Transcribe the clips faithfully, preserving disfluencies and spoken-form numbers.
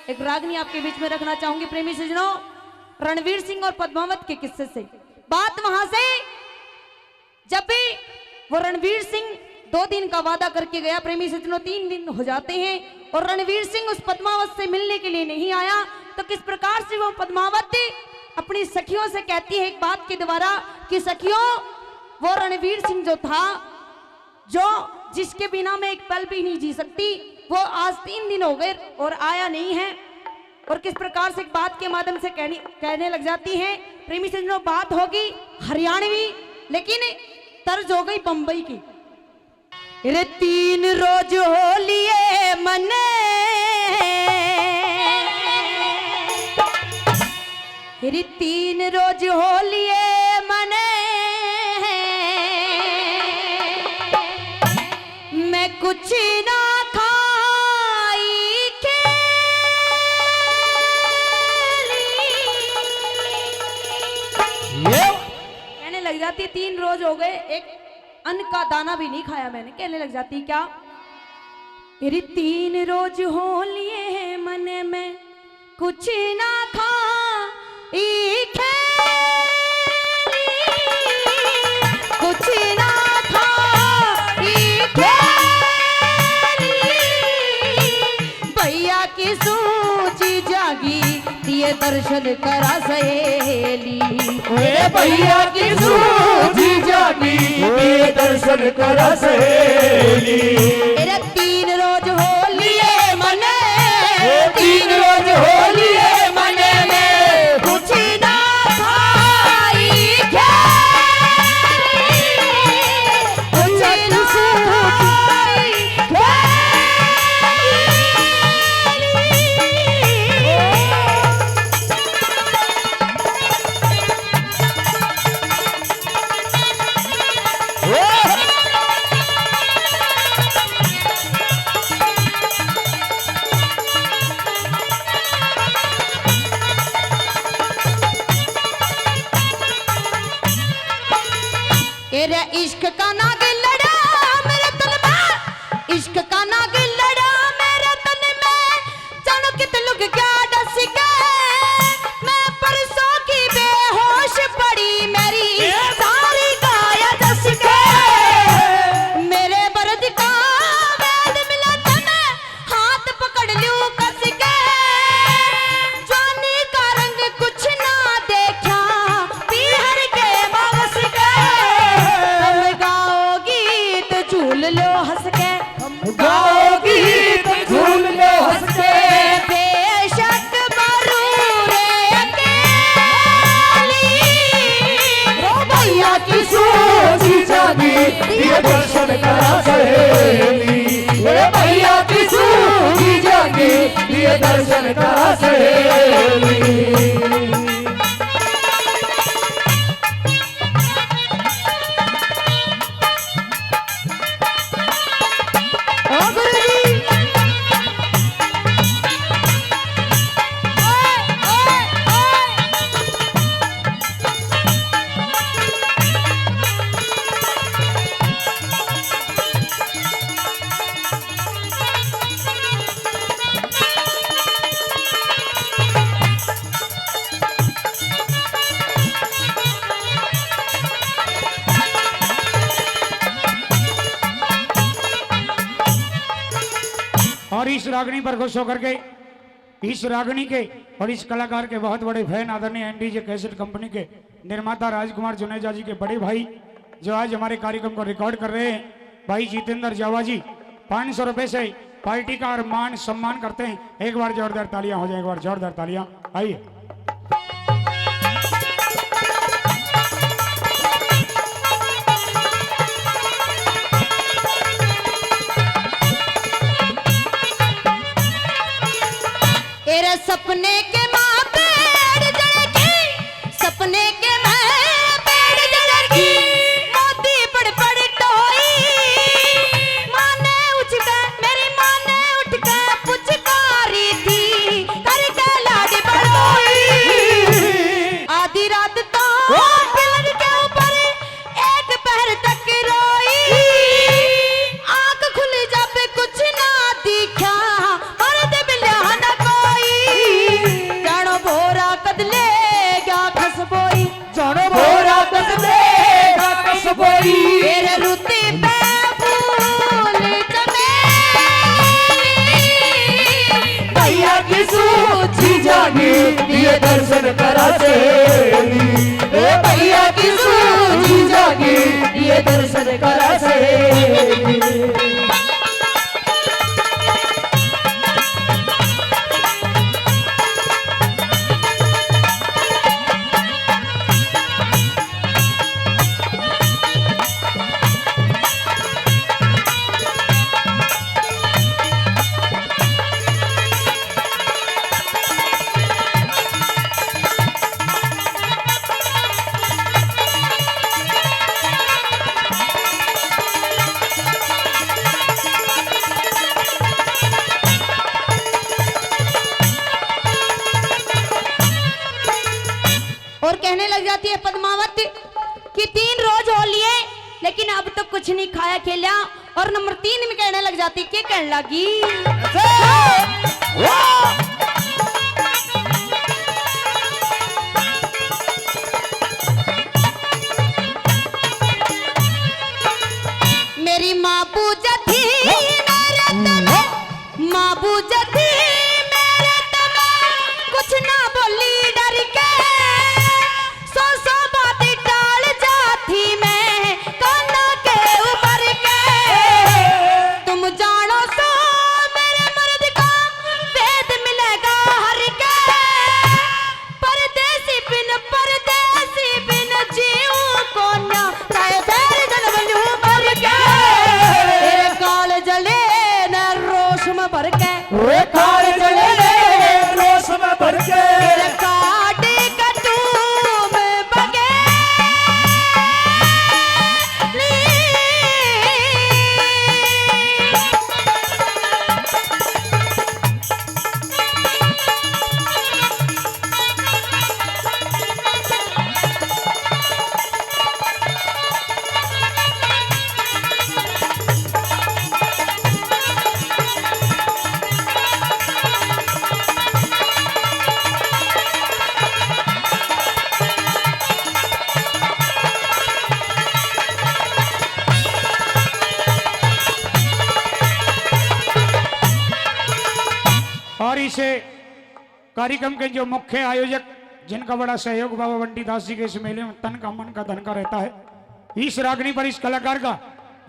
एक रागनी आपके बीच में रखना चाहूंगी प्रेमी सज्जनों, रणवीर सिंह और पद्मावत के किस्से से। बात वहां से, जब भी वो रणवीर सिंह दो दिन का वादा करके गया, प्रेमी सज्जनों, तीन दिन हो जाते हैं और रणवीर सिंह उस पद्मावत से मिलने के लिए नहीं आया, तो किस प्रकार से वो पद्मावत अपनी सखियों से कहती है एक बात के द्वारा कि सखियों, वो रणवीर सिंह जो था, जो, जिसके बिना मैं एक पल भी नहीं जी सकती, वो आज तीन दिन हो गए और आया नहीं है। और किस प्रकार से एक बात के माध्यम से कहनी, कहने लग जाती है। प्रेमी सज्जनों, बात होगी हरियाणवी, लेकिन तर्ज हो गई बम्बई की। रे तीन रोज हो लिए मने, रे तीन रोज हो लिए मने, मैं कुछ ना खाई खेली। ये कहने लग जाती, तीन रोज हो गए, एक अन्न का दाना भी नहीं खाया मैंने। कहने लग जाती क्या, मेरी तीन रोज हो लिए हैं मने, मैं कुछ ना खाई खेली, कुछ ना खाई खेली। भैया की सूझ जागी, दिए दर्शन करा सहेली। ए भैया की सूझ जागी, दिए दर्शन करा सहेली। तेरे तीन रोज हो लिए मने, ए तीन रोज हो लिए मने में, कुछ ना खाई खेली, कुछ ना खाई खेली। तेरे इश्क का नाग लड़ा मेरे तन में, इश्क का नाग लड़ा मेरे तन में, जानो कित लुक गया डस के। मैं परसों की बेहोश पड़ी, मेरी सारी काया डस के। मेरे बरद का वैद मिला तने, हाथ पकड़ ल्यू कस के। जवानी का रंग कुछ ना देखा, पीहर के मावस के। तुम गाओ गीत झूल लो हंस के, गाओ गीत झूल लो हंस के। बेशक मरूं रे अकेली। ओ भैया की सूझ जागी, दिए दर्शन करा सहेली। ए भैया की सूझ जागी, दिए दर्शन करा सहेली। और इस रागनी पर खुश होकर के इस रागनी के और इस कलाकार के बहुत बड़े फैन आदरणीय एनडीजे कैसेट कंपनी के निर्माता राजकुमार जुनेजा जी के बड़े भाई, जो आज हमारे कार्यक्रम को रिकॉर्ड कर रहे हैं, भाई जितेंद्र जावा जी, पाँच सौ रुपए से पार्टी का और मान सम्मान करते हैं। एक बार जोरदार तालियां हो जाए, एक बार जोरदार तालियां। आइए। तेरे सपने के माँ पेड़ जड़ेगी, सपने के माँ पेड़ जड़ेगी, मोती बड़ बड़ टोई। माँ ने उठ के, मेरी माँ ने उठ के पुचकारी थी, करके लाड बड़ोई। आधी रात तो पिलर के ऊपर एक पहर तक रोई, आंख खुल जावे कुछ ना दिखा, मर्द मिल्या ना कोई। करा सहेली, ए भैया की सूझी जागी, ये दर्शन करा सहेली। और कहने लग जाती है पद्मावत कि तीन रोज हो लिए, लेकिन अब तक कुछ नहीं खाया खेल्या। और नंबर तीन में कहने लग जाती, के कहने लगी? मेरी माँ पूजा थी मेरे तले, माँ पूजा थी मेरे तले, कुछ ना बोली डर के। सौ सौ बात टाल जाती मैं काना के ऊपर के। तुम जानो सो मेरे मर्द का वेद मिलेगा हर के। परदेसी बिन, परदेसी बिन जीऊं कोन्या, चाहे फेर जन्म लूं मर के। तेरे काल जले न रोष में भर के। वे काल जले रोष में भर के। तेरे काट कटू में बगे। और इस कार्यक्रम के जो मुख्य आयोजक, जिनका बड़ा सहयोग बाबा बंटी दास जी के इस मेले में तन का, मन का, धन का रहता है, इस रागनी पर इस कलाकार का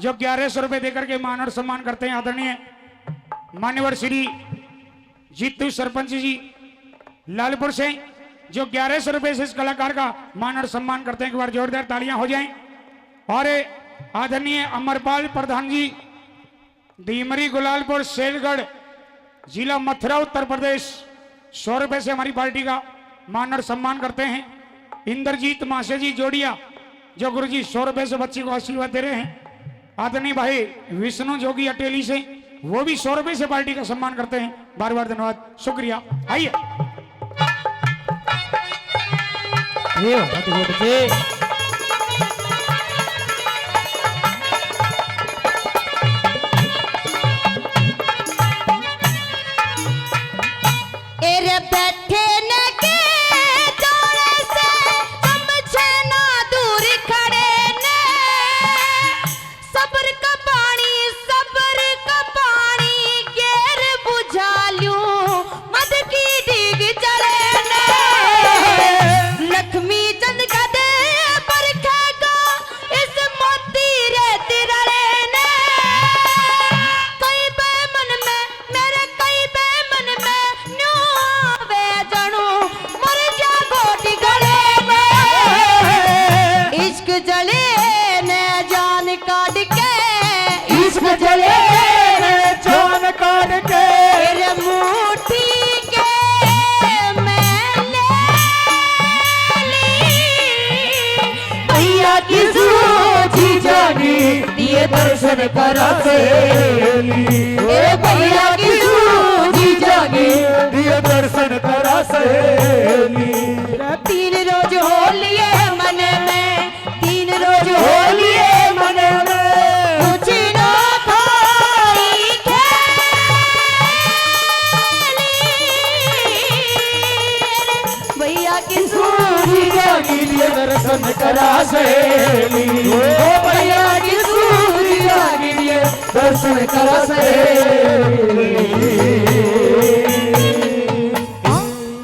जो ग्यारह सौ रुपए देकर के मान और सम्मान करते हैं आदरणीय मान्यवर श्री जीतू सरपंच जी लालपुर से, जो ग्यारह सौ रुपए से इस कलाकार का मान और सम्मान करते हैं, एक बार जोरदार तालियां हो जाएं। और आदरणीय अमरपाल प्रधान जी, धीमरी गुलालपुर, शेरगढ़, जिला मथुरा, उत्तर प्रदेश, सौ रुपए से हमारी पार्टी का मान और सम्मान करते हैं। इंद्रजीत मासे जी जोड़िया, जो गुरुजी सौ रुपए से बच्ची को आशीर्वाद दे रहे हैं। आदरणीय भाई विष्णु जोगी अटेली से, वो भी सौ रुपए से पार्टी का सम्मान करते हैं। बार बार धन्यवाद, शुक्रिया। आइए। ये बात बोल के। एरे बैठे न के जोड़े से, समझे ना दूर खड़े ने। सबर का पानी, सबर का पानी, गेर बुझा लूं, मद की दीग जले ने। लक्ष्मी चंद कदे परखेगा, इस मोती रे तिरले ने। कई बे मन में, मेरे कई बे मन में, न्यू आवे जानू, मर जा गोटी गले में। इश्क जले ने जान काट के, इश्क जले ने जान काट के, तेरे मुट्ठी के मैं ले ली। भैया की सूझी जागी, दिए दर्शन करा सहेली। ए भैया की सूझी जागी, दिए दर्शन करा सहेली। तीन रोज हो लिए मन में, तीन रोज हो लिए मन में, कुछ ना खाई खेली। भैया की सूझी जागी, दिए दर्शन करा सहेली। ओ भैया की सूझी जागी, दिए दर्शन करा सहेली।